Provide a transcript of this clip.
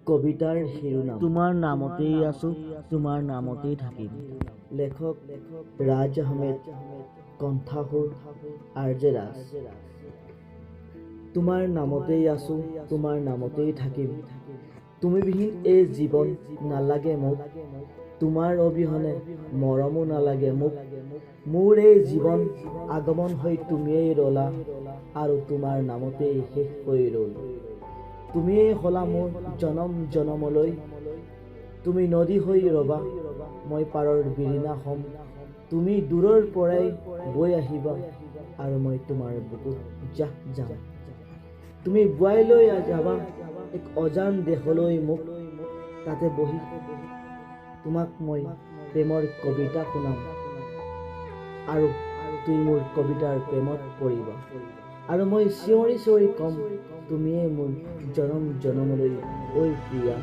কবিতাৰ শিৰোনাম তোমাৰ নামতেই আছোঁ, তোমাৰ নামতেই থাকিম। লেখক ৰাজ আহমেদ, কণ্ঠাসুৰ আৰ জে ৰাজ। তোমাৰ নামতেই আছোঁ, তোমাৰ নামতেই থাকিম। তুমিবিহীন এই জীৱন নালাগে মোক, তোমাৰ অবিহনে মৰমো নালাগে মোক। মোৰ এই জীৱন আগমন হৈ তুমিয়েই ৰ'লা আৰু তোমাৰ নামতেই শেষ হৈ ৰ'ল। তুমিয়েই হ'লা মোৰ জনম জনমলৈ। তুমি নদী হৈ ৰ'বা, মই পাৰৰ বিৰিণা হ'ম। তুমি দূৰৰ পৰাই বৈ আহিবা আৰু মই তোমাৰ বুকুত জাহ যাম। তুমি বোৱাই লৈ যাবা এক অজান দেশলৈ মোক, তাতে বহি তোমাক মই প্ৰেমৰ কবিতা শুনাম আৰু তুমি মোৰ কবিতাৰ প্ৰেমত পৰিবা আৰু মই চিঞৰি চিঞৰি ক'ম, তুমিয়েই মোৰ জনম জনমলৈ ঐ প্ৰিয়া।